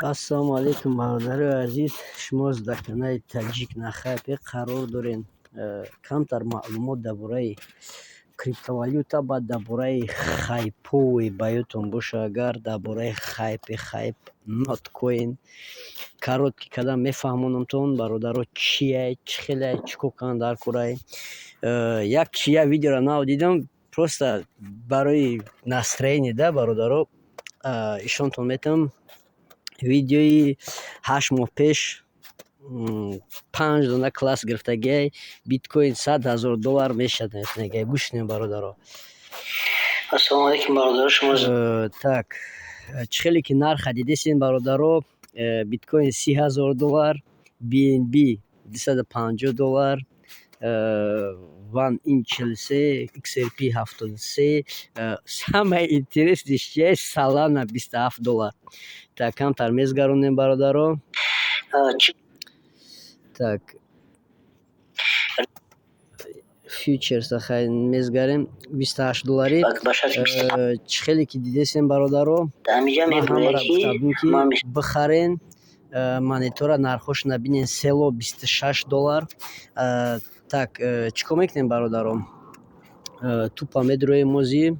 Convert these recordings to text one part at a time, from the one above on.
Ассалому алайкум, бародарои азиз. Шумо дар канали Таҷик на хайпе қарор дорем. Камтар маълумот дар бораи криптовалюта, баъд дар бораи хайповый ба ёдтон боша, агар дар бораи хайпи хайп ноткоин короткий карда мефаҳмонамтон, бародаро, чие, чӣ хеле, чӣ кор кунанд дар кораи. Як чи, як видеоро нав дидам, просто барои настроение да, бародаро, ишонтон метавонам. Видеои 8 моҳ пеш, панҷ дона класс гирифтагиай, биткоин 100 000 доллар мешавад, мегӯяд. Гӯш кунед, бародаро. Ассалому алайкум, бародаро, шумо Так, чӣ хеле ки нарха дидесен, бародаро, биткоин 30 000 доллар, BNB 250 доллар, ван ин 43, XRP 73. Самое интересное чия? Солана 27 доллар. Так, камтар мезгаронем, бародаро. Так, фьючерса хай мезгарем, 28 долларӣ. Чӣ хеле ки дидесем, бародаро, ман ҳамаро гуфта будем, ки бихарен монетора, нархҳошона бинен: село 26 доллар. Так, чӣ кор мекунем, бародаро? Тупо медроем ози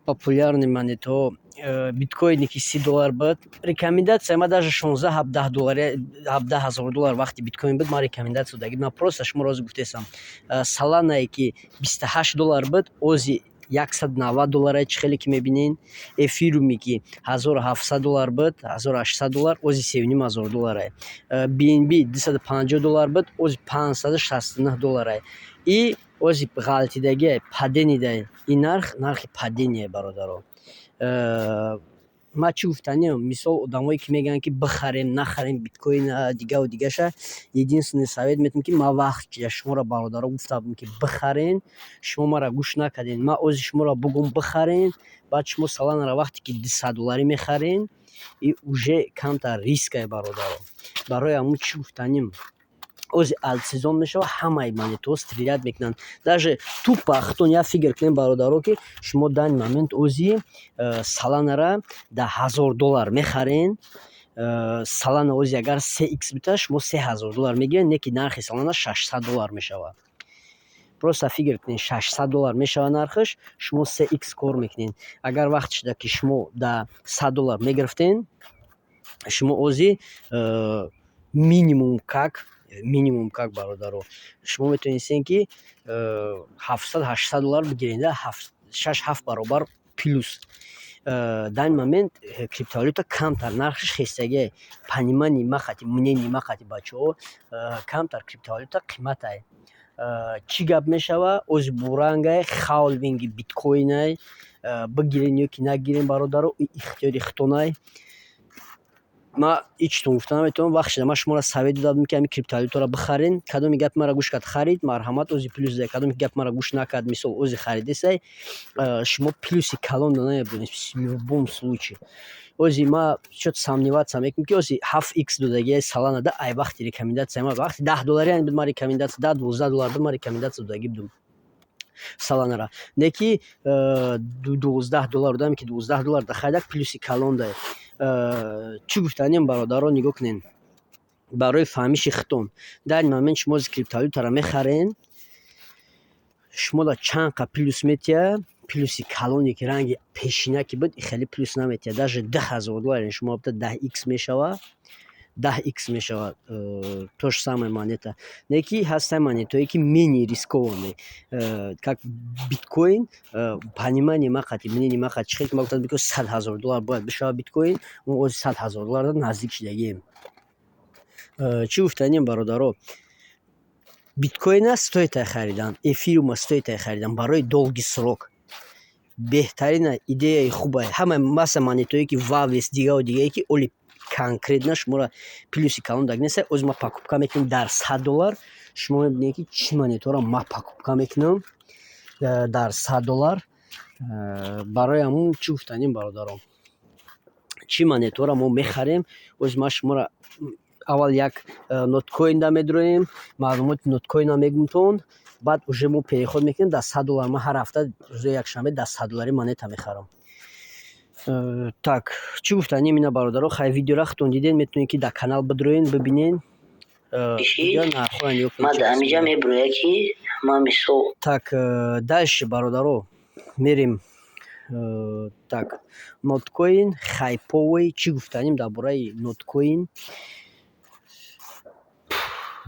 популярный монетаҳо. Биткоине ки 30 доллар буд, рекомендация ма даже 16, 17 доллари, 17 000 доллар вақти биткоин буд, ман рекомендация додагӣ будам, просто шуморо ҳозир гуфтесам. Соланае ки 28 доллар буд, ози 190 долларае, чӣ хеле ки мебинен. Эфируме ки 1700 доллар буд, 1800 доллар, ози 3500 долларае. BNB 250 доллар буд, ози 569 долларае. И ози ғалтидагиае, падение ин нарх, нархи падение, бародаро. Ман чӣ гуфтаниям? Мисол, одамое ки мегӯянд, ки бихарем, нахарем биткоина, дигаву дигаша, единственный совет метавонам, ки ман вақт шуморо, бародаро, гуфта будам, ки бихарен, шумо маро гӯш накардед. Ман ози шуморо бугум, бихарен, баъд шумо соланаро вақте ки 200 долларӣ мехарен, и уже камтар рискае, бародаро. Барои ҳамун чӣ гуфтаним? Ози альтсезон мешавад, ҳамаи монетаҳо стрелять мекунанд. Даже тупо худтон як фикр кунед, бародаро, ки шумо данный момент ози соланара да 1000 доллар мехарен. Солана ози агар се икс битад, шумо 3000 доллар мегиред, не ки нархи солана 600 доллар мешавад. Просто фикр кунед, 600 доллар мешавад нархаш, шумо се икс кор мекунед. Агар вақте шуда ки шумо да 100 доллар мегирифтен, шумо ози минимум как, минимум как, бародаро, шумо метавонистед, ки 700, 800 доллар бигиред, шаш, ҳафт баробар плюс. Данный момент криптовалюта камтар нархаш хестагиае. Понимание ма хати, мнение ма хати, бачаҳо, камтар криптовалюта қиматае. Чӣ гап мешава? Ози бурангае, халвинги биткоинае. Бигирен ё ки нагирен, бародаро, ихтиёри худтонае. Ман ҳечтон гуфта наметавонам. Вақт шуда ман шуморо совет дода будам, ки ҳамин криптовалютаро бихарен. Кадоме гапи маро гӯш кард, харид, марҳамат, ози плюс зада. Кадоме ки гапи маро гӯш накард, мисол, ози харидесай, шумо плюси калон намебинед в любом случае. Ози ма чё-то сомневаться мекунам, ки ози ҳафт икс додагиай солана да ай вақти рекомендация ма, вақти 10 доллари буд, ман рекомендация, 10, 12 доллар буд, ман рекомендация додагӣ будам соланара. Не ки 12 доллар одаме ки 12 доллар да харидак, плюси калон дае. Чӣ гуфтаниям, бародаро? Нигоҳ кунед, барои фаҳмиши худтон: дар ин момент шумо криптовалютаро мехарен, шумо да чанд қа плюс метиҳад? Плюси калоне ки ранги пешина ки буд, хеле плюс наметиҳад. Даже 10 000 доллар шумо 10 икс мешавад, 10 икс мешавад то же самое монета. Не ки ҳастанд монетаҳое, ки менее рискованные, как биткоин. Понимание ма қати, мнение ма қати, чӣ хеле ки ман гуфтам, 100 000 доллар бояд бишавад биткоин, мо ози 100 000 долларро наздик шудагием. Чӣ гуфтаниям, бародаро? Биткоина стоит ай харидан, эфириума стоит ай харидан барои долгий срок. Беҳтарина идеяи хубае. Ҳамаи масса монетаҳое, ки вавес, дигаву дигае, ки оли конкретно шуморо плюси калон даг неста. Ози ман покупка мекунем дар 100 доллар, шумо мебинед, ки чӣ монетаҳоро ман покупка мекунам дар 100 доллар. Барои ҳамун чӣ гуфтанем, бародарон, чӣ монетаҳоро мо мехарем? Ози ман шуморо аввал як ноткоинда медроем, маълумоти ноткоина мегумтон, баъд уже мо переход мекунем дар 100 доллар. Ман ҳар ҳафта рӯзои якшанбе дар 100 долларӣ монета мехарам. Так, чӣ гуфтанем ина, бародаро? Хай, видеора худтон дидем, метавонед, ки дар канал бидроен, бибинен. Ма дар ҳаминҷа мебирояд, ки ман мисол. Так, дальше, бародаро, мерем. Так, ноткоин хайповый. Чӣ гуфтанем дар бораи ноткоин?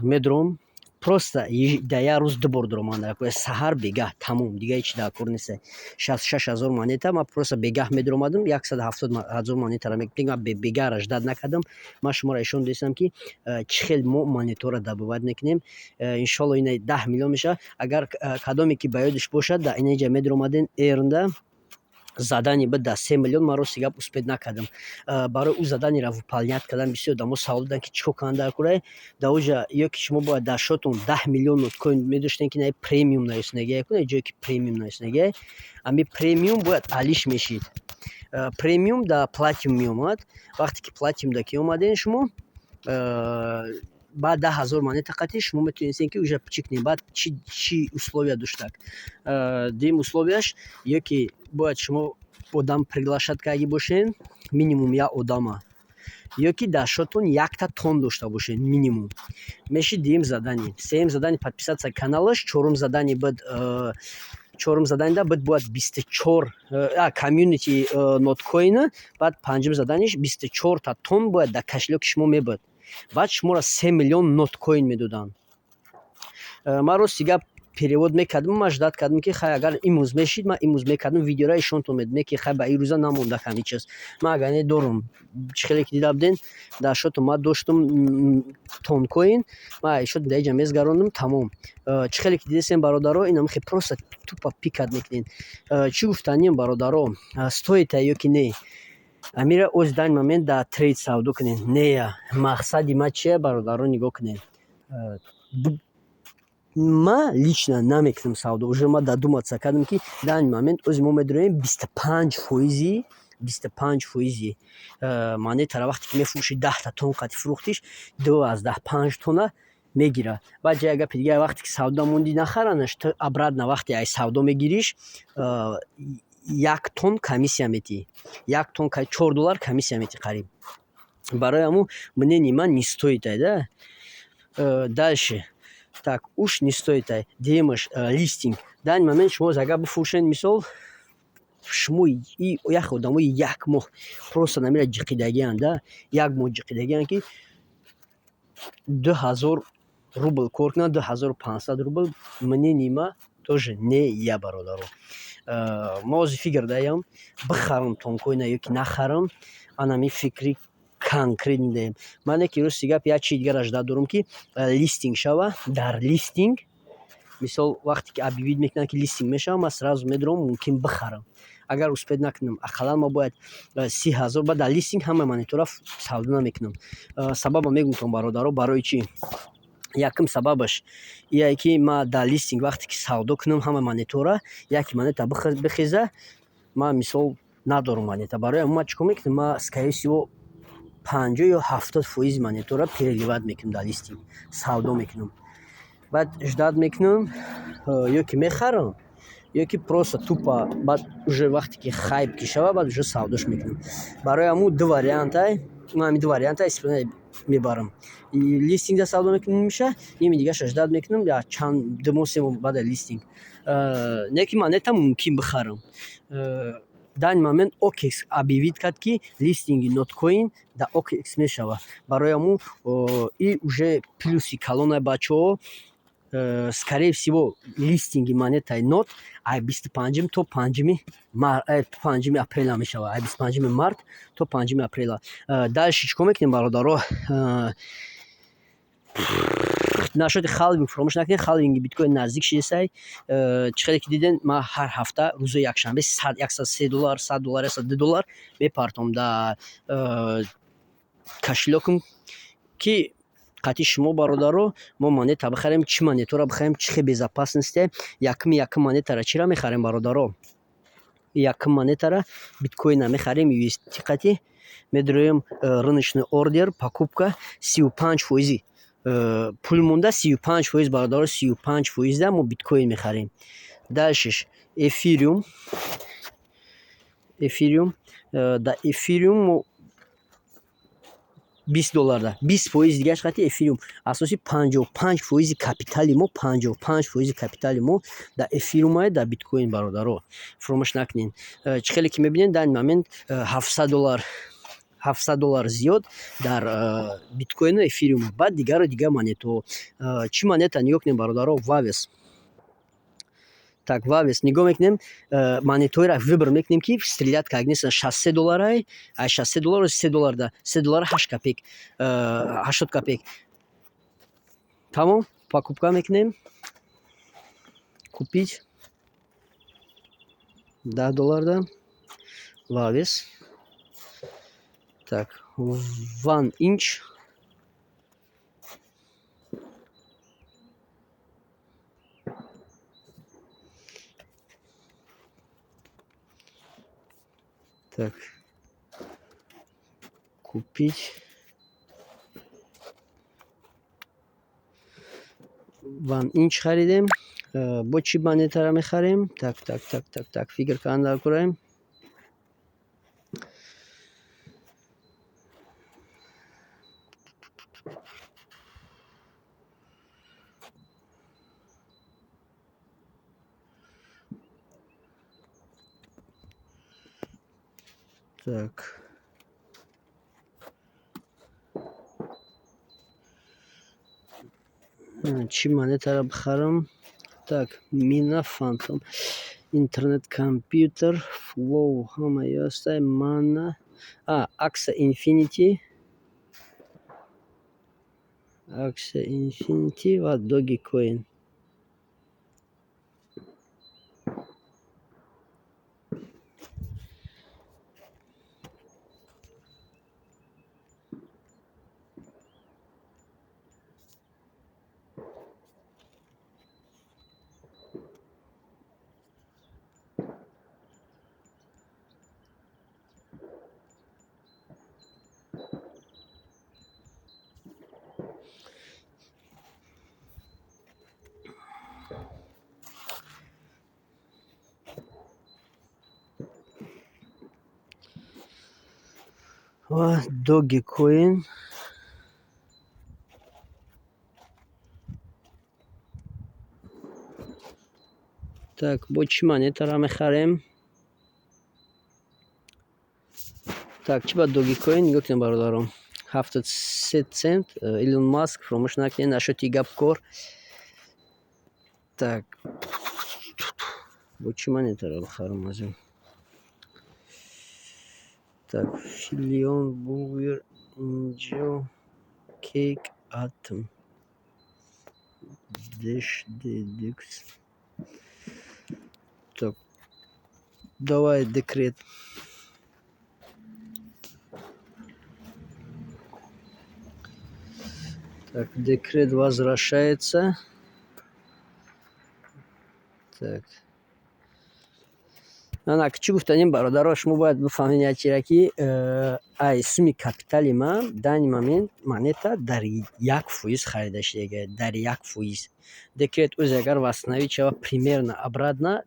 Медуром, просто дар як рӯз ду бор дуроман, саҳар, бегаҳ, тамом, дигар ҳеҷ дар кор нест. 66 000 монета ман просто бегаҳ медуромадам, 170 000 монетаро мегирифтем. Бегаҳро ждать накардам. Ман шуморо ишон додистам, ки чӣ хел мо монетаро добывать мекунем. Иншоалло, ина 10 миллион мешавад. Агар кадоме ки ба ёдаш бошад, дар инаҷа медуромадем, эрнда задание буд дар 3 миллион. Ман, рости гап, успеть накардам барои ӯ заданиеро выполнять кардан. Бисёр одамо савол доданд, ки чӣ кор кунанд дар кораи дар оҷа. Ё ки шумо бояд дар шотон 10 миллион ноткоин медоштем, ки премиум нависонагия, ҷое ки премиум нависонагия, ҳамин премиум бояд алиш мешид. Премиум дар платинум меомад. Вақте ки платинумда ки омадем, шумо баъд 10 000 монета қатӣ шумо метавонистед, ки уже чӣ кунед. Баъд чӣ условия доштак? Дуюм условияш: ё ки бояд шумо одам приглашать кардагӣ бошед, минимум як одама, ё ки дар шотон якта тон дошта бошед минимум. Мешид дуюм задание. Сеюм задание — подписаться каналаш. Чорум задание буд, чорум заданиеда буд, бояд 24 комьюнити ноткоина. Баъд панҷум заданиеш: 24та тон бояд дар кошелёки шумо мебуд, баъд шуморо 3 миллион ноткоин медоданд. Ман, рости гап, перевод мекардам. Ман ждать кардам, ки хай, агар имрӯз мешид, ман имрӯз мекардам видеора, ишонтон медодем, ки хай, ба ин рӯза намонда кам ҳеҷ чиз. Ман агар не дорум, чӣ хеле ки дида будем, дар шотум ман доштум тонкоин, ман ишот дар инҷа мезгарондум, тамом. Чӣ хеле ки дидестем, бародаро, инам хе просто тупо пикать мекунед. Чӣ гуфтанием, бародаро? Стоит ё ки не амира оз данный момент дар трейд савдо кунед? Нея. Мақсади ман чия, бародаро? Нигоҳ кунед, ман лично намекунам савдо. Уже ман додуматься кардам, ки данный момент ози мо медуроем, 25 фоизи, 25 фоизи монетаро вақте ки мефурӯшӣ, 10та тон қати фурӯхтиш, 2,5 тона мегирад. Баъд ҷа як гапи дигар: вақте ки савдо мондӣ, нахаранаш, ту обратно вақте ай савдо мегириш, як тон комиссия метиҳӣ, як тон 4 доллар комиссия метиҳӣ қариб. Барои ҳамун мнение ман не стоит ай да. Дальше, так уж не стоит ай. Дуюмаш — листинг. Данный момент шумо агар бифурӯшед, мисол, шумо як одамои як моҳ просто намира ҷиқидагианд да, як моҳ ҷиқидагианд, ки 2000 рубл кор кунанд, 2500 рубл. Мнение ма тоже не я, бародаро. Ма ҳозир фикр даям, бихарам тонкоина ё ки нахарам. Анами фикри конкретно даем. Ман не ки, рости гап, як чизи дигараш ждать дорам, ки листинг шава. Дар листинг, мисол, вақте ки объявить мекунанд, ки листинг мешавад, ман сразу медурам, мумкин бихарам. Агар успеть накунам, ақаллан ман бояд 30 000. Баъд дар листинг ҳамаи монетора савдо намекунам. Сабабам мегӯм, бародаро, барои чӣ. Якум сабабаш ие ки ман дар листинг вақте ки савдо кунам ҳамаи монетора, яке монета бихеза, ман, мисол, надорам монета. Барои ҳамин ман чӣ кор мекунам? Ман, скорее всего, 50 ё 70 фоизи монетора переливать мекунам, дар листинг савдо мекунам. Баъд ждать мекунам, ё ки мехарам, ё ки просто тупо баъд уже вақте ки хайп ки шавад, баъд уже савдош мекунам. Барои ҳамун ду вариантай, ман ҳамин ду варианта истифода мебарам: листингда савдо мекунам нимиша, ними дигараша ждать мекунам чанд 2 моҳ, 3 моҳ баъд аз листинг. Не ки монета мумкин бихарам. Данный момент OKX объявить кард, ки листинги ноткоин дар OKX мешавад. Барои ҳамун и уже плюси калонаи, бачаҳо. Скорее всего, листинги монетаи нот ай 25-ум то 5-уми апреля мешавад, ай 25-уми март то 5-уми апреля. Дальше чӣ кор мекунем, бародаро? Нашоти халвинг фаромӯш накунед, халвинги биткоин наздик шидесай. Чӣ хеле ки дидем, ман ҳар ҳафта рӯзои якшанбе 103 доллар, 100 доллар, 102 доллар мепартом дар кошелёкам, ки қатъи шумо, бародаро, мо монета бихарем. Чӣ монетаро бихарем, чӣ хел безопасности? Якуми якум монетаро чиро мехарем, бародаро? Якум монетара биткоина мехарем, USDT қатъи медуроем, рыночный ордер, покупка, 35 фоизи пул монда, 35 фоиз, бародаро, 35 фоизда мо биткоин мехарем. Дальшеш эфириум. Эфириум. Дар эфириум мо 20 долларда 20% дигааш қати эфириум. Асоси 55 фоизи капитали мо, 55 фоизи капитали мо дар эфириумае, дар биткоин, бародаро, фуромӯш накунед. Чӣ хеле ки мебинед, дар ин момент 700 доллар, 700 доллар зиёд дар биткоину эфириум. Баъд дигару дигар монетаҳо. Чӣ монета нигоҳ кунем, бародаро? Waves. Так, Waves нигоҳ мекунем, монетаҳоеро выбор мекунем, ки стрелять кард нестанд. 63 долларай, ай 63 доллар 3 долларда, 3 доллару 8 копеек, 80 копеек. Тамом, покупка мекунем. Купить 10 долларда Waves. Так, One Inch. Так, купить One Inch харидем. Бо чӣ монетаро мехарем? Так, так, так, так, так, фикр кардан дар кораем. Так. Чӣ монетаро бихарам? Так, Мина, Фантом, интернет, компютер, Flow, ҳамаи ҳастай, Мана, Axie Infinity, Axie Infinity ва Dogecoin. Ва Dogecoin. Так, бо чӣ монетаро мехарем? Так, чӣ ба Dogecoin? Нигоҳ кунед, бародарон. 73 цент. Илон Маск, фуромӯш накунед, нашоти гап кор. Так, бо чӣ монетаро бихарам аз ин? Так, Филион, Булвер, Инҷо, Кейк, Атом, Dash, DDX. Так, давай Decred. Так, Decred возвращается. Так. Ана, чӣ гуфтанем, бародаро, шумо бояд бифаҳмед як чизе, ки ай суми капитали ман данный момент монета дар 1% харида шудагиа, дар 1%. Decred ӯз агар восстановить шавад, примерно обратно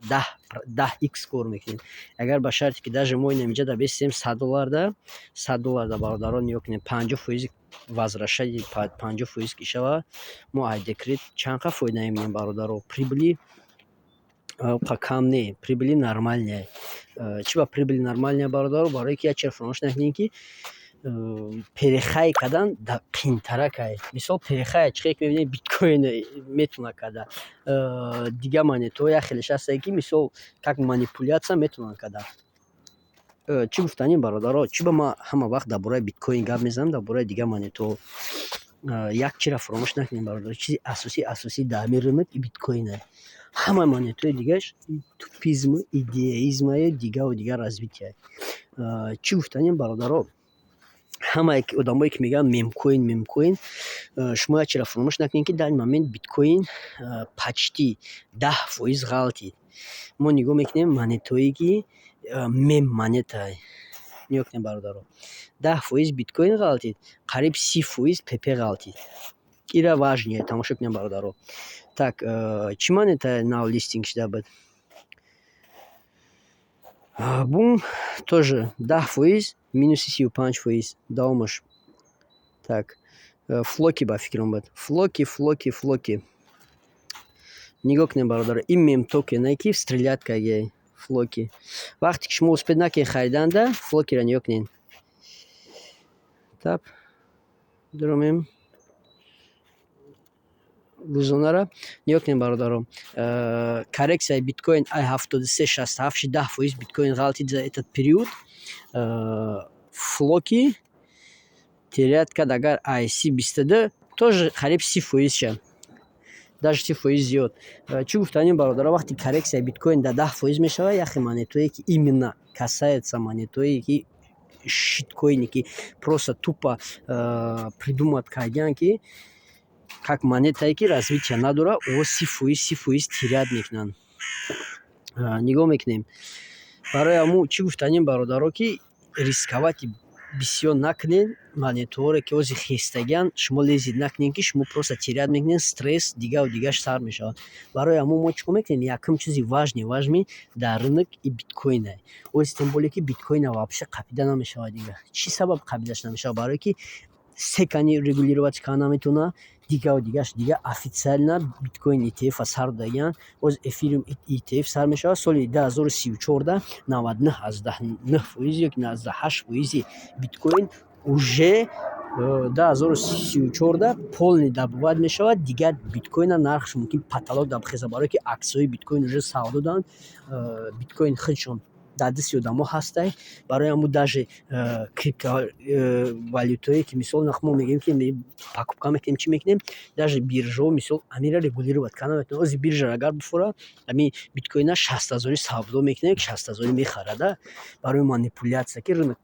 10 икс кор мекунем. Агар ба шарте ки даже мо инам инҷа бесем 100 долларда, 100 долларда, бародарон, нигоҳ кунед, 50 фоизи возвращение, 50% ки шавад, мо ай Decred чанд қа фоида мебинем, бародаро? Прибыли кам не, прибыли нормальная. Чӣ ба прибыли нормальная, бародаро? Барое ки як чиро фаромӯш накунед, ки перехай кардан қиинтаракай. Мисол, перехай чӣ хеле ки мебинед, биткоин метавонад карда, дигар монетаҳо як хелеш ҳастае, ки мисол как манипуляция метавонанд карда. Чӣ гуфтанем, бародаро? Чӣ ба ман ҳама вақт дар бораи биткоин гап мезанам, дар бораи дигар монетаҳо? Як чиро фаромӯш накунед, бародаро, чизи асосӣ дар ҳамин рынок биткоинае. Ҳамаи монетаҳои дигараш тупизму идеализмаю дигару дигар развитие. Чӣ гуфтанем, бародаро? Ҳамаи одамое ки мегӯянд мемкоин, мемкоин, шумо як чиро фаромӯш накунед, ки дар ин момент биткоин почти 10% ғалтид. Мо нигоҳ мекунем монетаҳое ки мем монетае. Нигоҳ кунед, бародаро, 10% биткоин ғалтид, қариб 30% Пепе ғалтид. Ира важнее тамошо кунед, бародаро. Так, чӣ монета нав листинг шуда буд? Бум, тоже 10%, минуси 35%. Давомаш. Так, Флоки ба фикрам буд. Флоки, Флоки, Флоки. Нигоҳ кунед, бародаро, ин мемтокене, ки стрелять кардагиай Флоки. Вақте ки шумо успеть накунед хариданда, Флокиро нигоҳ кунед. Тап дуромем рӯзонаро нигоҳ кунед, бародаро. Коррекцияи биткоин ай 73,67 ши, 10% биткоин ғалтид за этот период. Флоки терять кард, агар ай 30,22, тоже қариб 30% ша, даже 30% зиёд. Чӣ гуфтанем, бародаро? Вақте коррекцияи биткоин дар 10% мешавад, яхе монетое, ки именно касается монетое, ки шиткоине, ки просто тупо придумать кардиянд, ки как монетае, ки развития надорад, о 30%, 30% терять мекунанд. Нигоҳ мекунем. Барои ҳамун чӣ гуфтанем, бародаро, ки рисковать бисёр накунед. Монетаҳоре, ки ҳозир хестагианд, шумо лезить накунед, ки шумо просто терять мекунед, стресс, дигаву дигаш сар мешавад. Барои ҳамун мо чӣ кор мекунем? Якум чизи важный дар рынок и биткоинае. Оз тем более, ки биткоина вообще қапида намешавад дигар. Чӣ сабаб қапидаш намешавад? Барое ки SEC-ани регулировать карда наметавонад, дигаву дигаш. Дигар официально биткоин ETF сар додагианд. Боз эфириум ETF сар мешавад соли 2034-да. 99,9% ё 98 фоизи биткоин уже 2034-да полный добывать мешавад. Дигар биткоина нархш мумкин потолок да бихезад, барое ки аксияҳои биткоин уже савдо доранд, биткоин худшон дар дасти одамо ҳастай. Барои ҳамун даже криптовалютое, ки мисол мо мегӯем, ки покупка мекунем, чӣ мекунем, даже биржаҳо мисол ҳаминро регулировать карда наметавонанд. Ози биржаро агар бифурад, ҳамин биткоина 60 ҳазорӣ савдо мекунад, 60 ҳазорӣ мехарада, барои манипуляция, ки рынок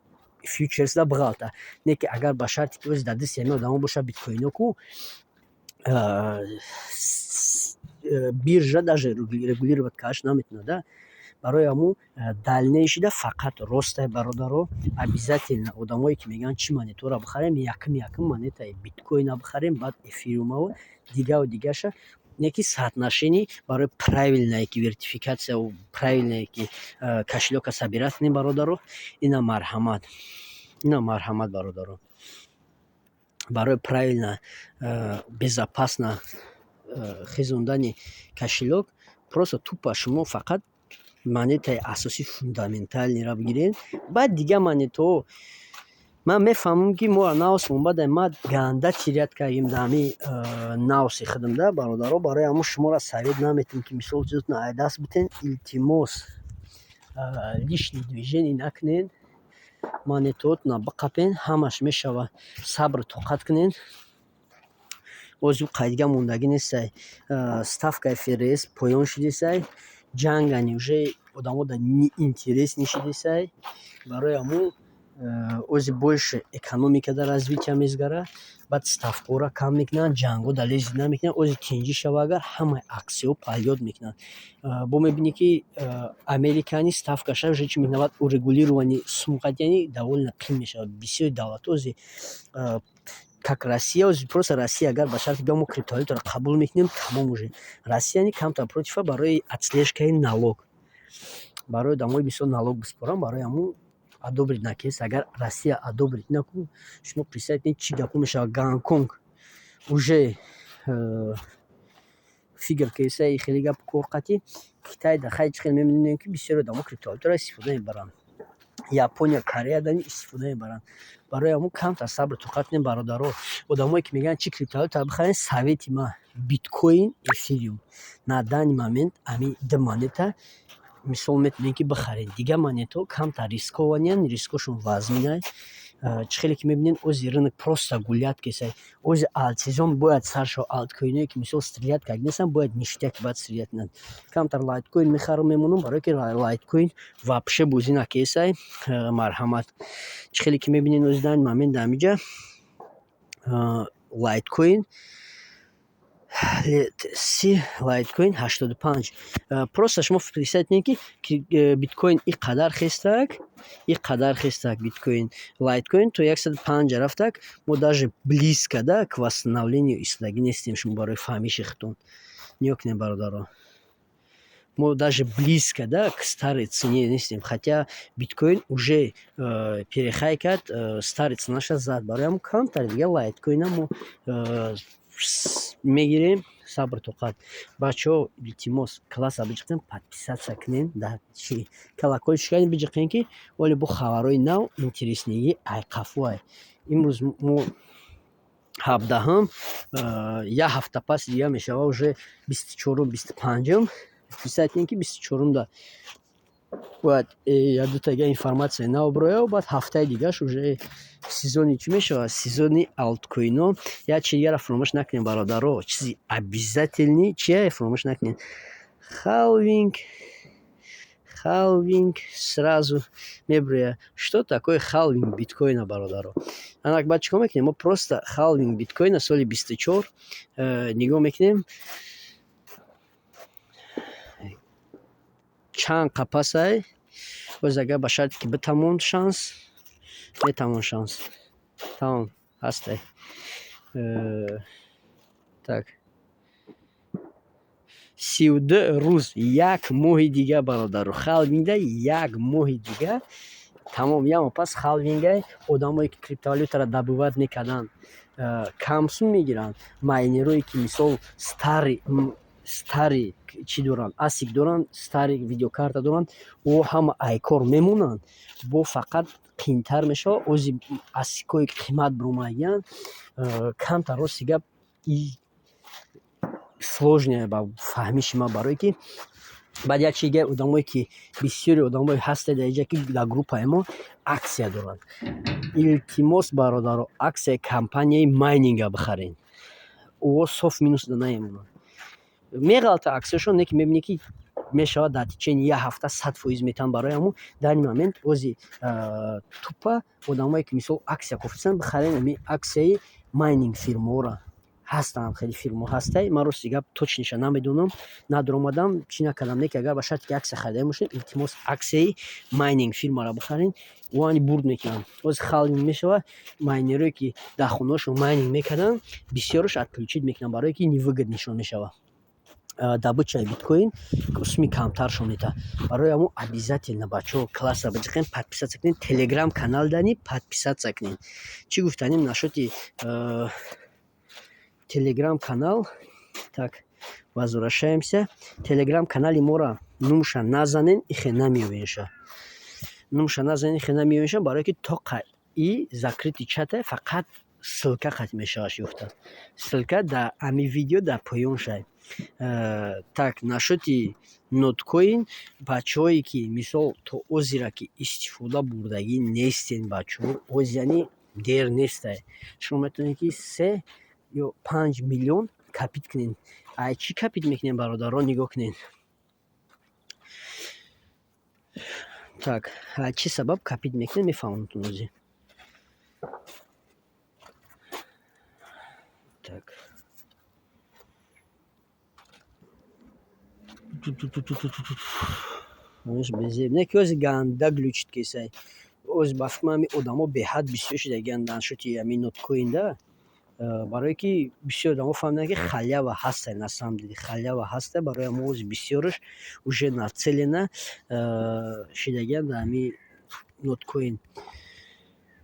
фьючерсда биғалта. Не ки агар ба шарте, ки ози дар дасти ҳамин одамо бошад биткоино ку, биржа даже регулировать карданаш наметавонад. Барои ҳамун дальнейшийда фақат ростай, бародаро. Обязательно одамое, ки мегӯянд, чӣ монетаҳоро бихарем, якум монетаи биткоина бихарем, баъд эфириумаву дигаву дигаша. Не ки соотношение барои правильное ки диверсификацияву правильное ки кошелёка собирать кунем, бародаро. Ина марҳамат, ина марҳамат, бародаро, барои правильно, безопасно хезондани кошелёк. Просто тупо шумо фақат монетаи асосии фундаментальныйро бигиред, баъд дигар монетаҳо. Ман мефаҳмам, ки мо навсмон баъд ма ганда терять кардем дар ҳамин навси худам да, бародаро. Барои ҳамун шуморо совет наметиҳам, ки мисол чизотон ай даст битен. Илтимос, лишний движение накунед, монетаҳотонро биқапен, ҳамаш мешавад, сабру тоқат кунед. Боз ӯ қайдига мондагӣ нестай. Ставкаи ФРС поён шудесай, ҷангани уже одамо да неинтересный шудесай. Барои ҳамун ози больше экономикада развития мезгарад, баъд ставкаҳоро кам мекунанд, ҷангҳо да лезить намекунанд. Ози тинҷӣ шава агар, ҳамаи аксияҳо подъём мекунанд. Бо мебинӣ, ки Американи ставкаша уже чӣ мекунад, урегулирование сумқатияни довольно қин мешавад. Бисёри давлатҳо ози, как Россия, просто Россия агар ба шарти мо криптовалютаро қабул мекунем, тамом, уже Россия камтар против барои отслежкаи налог, барои одамои мисол налог биспоранд. Барои ҳамун одобрить накест. Агар Россия одобрить накунад, шумо представить кунед, чӣ гапҳо мешавад. Гонконг уже фикр кардисай, хеле гап кор қатӣ Китай да. Хай, чӣ хел мебинем, ки бисёри одамо криптовалютаро истифода мебаранд, Япония, Кореяда истифода мебаранд. Барои ҳамун камтар сабру тоқат кунед, бародаро. Одамое, ки мегӯянд, чӣ криптовалюта бихарем, совети ман: биткоин, эфириум. На данный момент ҳамин ду монета мисол метавонед, ки бихаред. Дигар монетаҳо камтар рискованныянд, рискошон вазминай. Чӣ хеле ки мебинед, ози рынок просто гулять кесай. Ози альтсезон бояд сар шавад. Альткоиное, ки мисол стрелять кард нестанд, бояд ништяк бояд стрелять кунанд. Камтар лайткоин мехарам, мемонам, барое ки лайткоин вообще бозӣ накесай. Марҳамат, чӣ хеле ки мебинед, ози данный момент дар ҳаминҷа лайткоин си, лайткоин 85. Просто шумо представить кунед, ки биткоин ин қадар хестак, ин қадар хестак биткоин, лайткоин то 105 рафтак. Мо даже близко да к восстановлению истодагӣ нестем. Шумо барои фаҳмиши худтон нигоҳ кунед, бародаро. Мо даже близко, да, к старой цене нестем, хотя биткоин уже перехай кард, старый ценаша зад. Барои ҳамон камтар дига лайткоина мо мегирем. Сабр, тоқат, бачаҳо, илтимос, класса биҷиқем, подписаться кунен, дар чи колокольчика биҷиқем, ки оле бо хабарҳои нав, интересныйги айқафуай. Имрӯз мо 17-ҳам, як ҳафта пас дига мешава уже 24-ум, 25-ум. Писать кунем, ки 24-умда бояд як дута дига информатсияи нав бирояд, баъд ҳафтаи дигаш уже сезони чӣ мешавад, сезони алткоино. Як чизи дигарро фаромӯш накунем, бародаро, чизи обязательный чия фаромӯш накунем: халвинг. Халвинг сразу мебирояд. Что такое халвинг биткоина, бародаро? Анак, баъд чӣ кор мекунем? Мо просто халвинг биткоина соли 24 нигоҳ мекунем, чанд қапасай. Боз агар ба шарте ки битамон шанс, метавон шанс, тамом ҳастай. Так, 32 рӯз, як моҳи дига, бародаро, халвингда як моҳи дига тамом. Як моҳ пас халвингай. Одамое ки криптовалютаро добывать мекарданд, кам сум мегиранд. Майнерое ки, мисол, старый чӣ доранд, асик доранд, старый видеокарта доранд, о ҳама айкор мемонанд, бо фақат қиинтар мешавад. Ози асикое ки қимат биромадиянд камтар, рости гап, сложное ба фаҳмиши ман. Барое ки баъд як чизи дига, одамое ки, бисёри одамое ҳастанд дар инҷа, ки дар группаи мо аксия доранд, илтимос, бародаро, аксияи компанияи майнинга бихаред. О соф минусда намемонанд, меғалта аксияшон, не ки мебинӣ, ки мешавад дар течение як ҳафта 100% метаванд. Барои ҳамун дар ин момент ози тупо одамое ки, мисол, аксия кофтанд, бихаред ами аксияи майнинг фирмаҳоро. Ҳастанд, хеле фирмаҳо ҳастай, ман рости гап точныйша намедонам, надуромадам, чӣ накардам, не ки агар ба шарте ки аксия харидаи бошед, илтимос, аксияи майнинг фирмаро бихаред. Оани бурд мекунанд. Ози халвинг мешавад, майнерое ки дар хонаҳошон майнинг мекарданд, бисёраш отключить мекунанд, барое ки невыгодныйшон мешавад добычаи биткоин, суми камтаршон метавад. Барои ҳамун обязательно, бачаҳо, класса биҷиқем, подписаться кунед, телеграм канал дани подписаться кунед. Чӣ гуфтанем насчёти телеграм канал? Так, возвращаемся. Телеграм канали моро нумша назанен, ихе намеёбенша. Нумша назанен, ихе намеёбенша, барое ки тоқа и закрытый чата, фақат ссылка қат мешавад ёфта. Ссылка дар ами видео дар поён шай. Так, насчёти ноткоин, бачаҳое ки, мисол, то озира ки истифода бурдагӣ нестен, бачаҳо, оз яъне дер нестай. Шумо метавонед, ки 3 ё 5 миллион копить кунед. Ай чӣ копить мекунем, бародарон? Нигоҳ кунед. Так, ай чӣ сабаб копить мекунем, мефаҳмонатон озир. Так, не ки ози ганда глючить кесай. Ози ба фикр ман ҳамин одамо беҳад бисёр шудагианд насчёти ҳамин ноткоинда, барое ки бисёр одамо фаҳмиданд, ки халява ҳастай, на самом деле халява ҳастай. Барои ҳамон ози бисёраш уже нацелена шудагианд дар ҳамин ноткоин.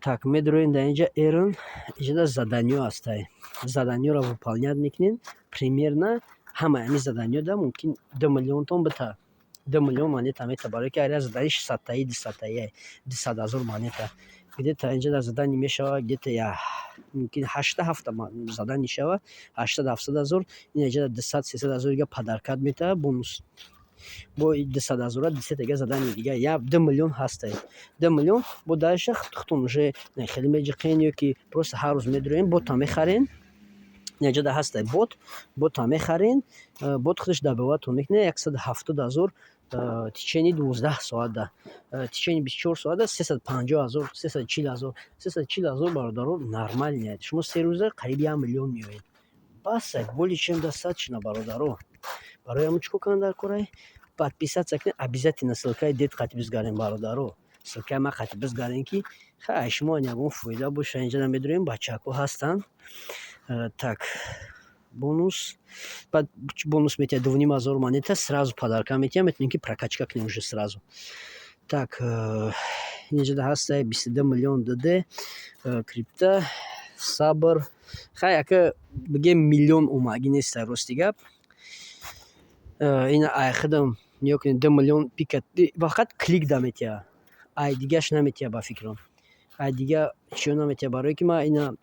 Так, медароем дар инҷа эрн, инҷода заданиё ҳастай. Заданиёро выполнять мекунем. Примерно ҳамаи ҳамин заданиёда мумкин 2 миллионтон бита, 2 миллион монета мета, барое ки ҳар як задани 600-таи, 200-таи, 200 000 монета. Где-то инҷа задани мешавад, где-то мумкин ҳашта ҳафта задани шавад, 800, 700 000. Ин инҷа 200, 300 000 дига подаркат метавад, бонус. Бо 200 000-а дусета задани дига, як 2 миллион ҳастай. 2 миллион бо дальше худтон уже хеле меҷиқен ё ки просто ҳар рӯз медуроем, бота мехарен. Инҷода ҳастай бот, бота мехарен, бот худаш добыватон мекунад 170 000 течение 12 соатда, течение 24 соатда 350 000, 340 000, 340 000, бародаро, нормально. Шумо 3 рӯза қариб 1 миллион меоед. Басай, более чем достаточно, бародаро. Барои ҳамун чӣ кор кунанд дар корай? Подписаться кунед обязательно, ссылкаи дед қати бизгарем, бародаро, ссылкаи ман қати бизгарем, ки хай шумо ягон фоида боша. Инҷода медурем, бачаҳако ҳастанд. Так. Бонус, баъд бонус метиҳад, 2500 монета сразу подарка метиҳад, метавонем, ки прокачка кунем уже сразу. Так, инҷода ҳастае 22 миллион ДД крипта, сабр. Хай, ака, бигем, миллион омагӣ нестай, рости гап. Ина айхидам нигоҳ кунед, 2 миллион пика фақат клик да метиҳад, ай дигаш наметиҳад, ба фикрам, ай дига чиё наметиҳад, барое ки ман ина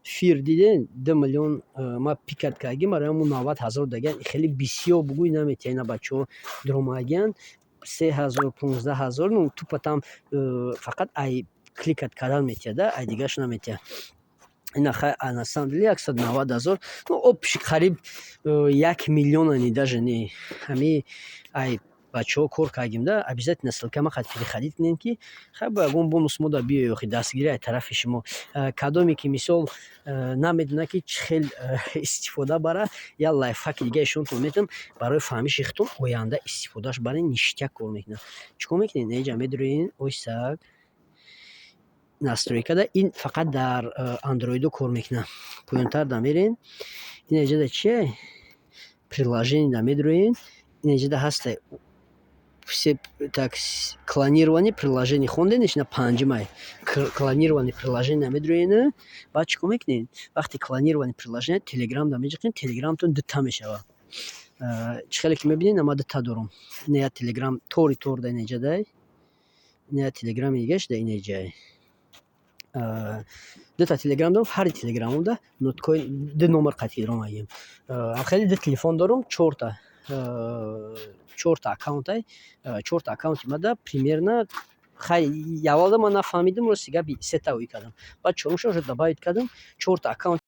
фир дидем, 2 миллион ма пикать кардагим, барои ҳамун 90 000 дагиан, хеле бисёр бугӯй наметиҳад. Ина бачаҳо дуромагиан 3000, 15 000, ну тупо там фақат ай кликать кардан метиҳад да, ай дигаш наметиҳад. Ина хай, на самом деле 190 000, ну общий қариб 1 миллиона, не, даже не. Ҳами ай бачаҳо кор кардагим да, обязательно ссылка ма хат переходить кунем, ки хай бо ягон бонус мо да биёй, охи дастгирӣ аз тарафи шумо. Кадоме ки, мисол, намедонад, ки чӣ хел истифода бара, як лайфхаки дига ишонтон метавам, барои фаҳмиши худтон оянда истифодааш барен, ништяк кор мекунад. Чӣ кор мекунед? Инҷа медуроед, ойсак, настройка да, ин фақат дар андроидо кор мекунад. Поёнтар да мерен, ин инҷода чие? Приложение да медуроед, ин инҷода ҳаста все. Так, клонирование приложение хонденеш, ина панҷумай, клонирование приложение медуроед. Баъд чӣ кор мекунед? Вақте клонирование приложение Телеграм да меҷиқед, Телеграмтон дута мешавад. Чӣ хеле ки мебинед, ман дута дорам. Ина як Телеграм тори тор да инаҷадай, ина як Телеграми дигаш да инаҷай. Дута Телеграм дорам, ҳари Телеграмомда ноткоин ду номер қатъи ромагим. Хеле ду телефон дорам, чорта аккаунтай, чорта аккаунти мада примерно. Хай, аввалда ман нафаҳмидим, рости гап, сета ӯй кардам, баъд чорумша уже добавить кардам, чорта аккаунт.